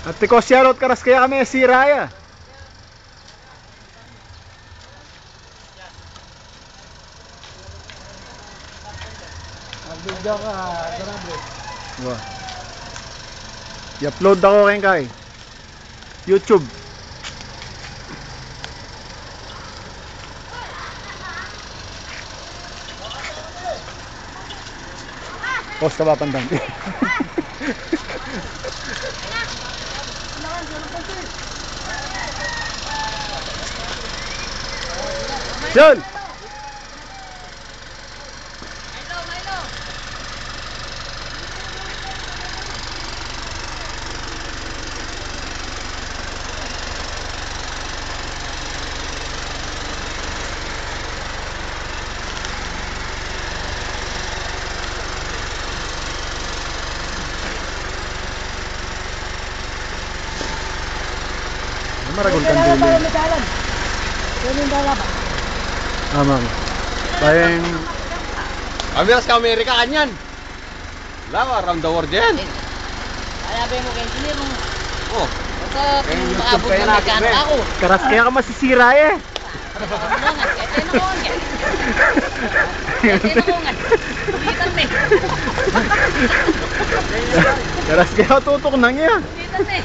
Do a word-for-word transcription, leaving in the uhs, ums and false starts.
Ate ko, shoutout, karas kaya kami sira ya. Upload ka, grabe. Wa. I-upload da ku keng kay YouTube. Post ka ba, Pandan? Yun! Maragul kandili. Yan yung dala pa. Amang. Bayang. Kami, as ka Amerika, kanyan. Lawa, around the world yan. Kaya ba mo kaya sini mo? Oh. Basta kaya yung pinakaabot YouTube na kaya mekano natin, eh. Ako. Karas kaya ka masisira, eh. Ete na ko nga. Ete na ko nga. Ulitan me. Karas kaya tutuk na niya. Ulitan me.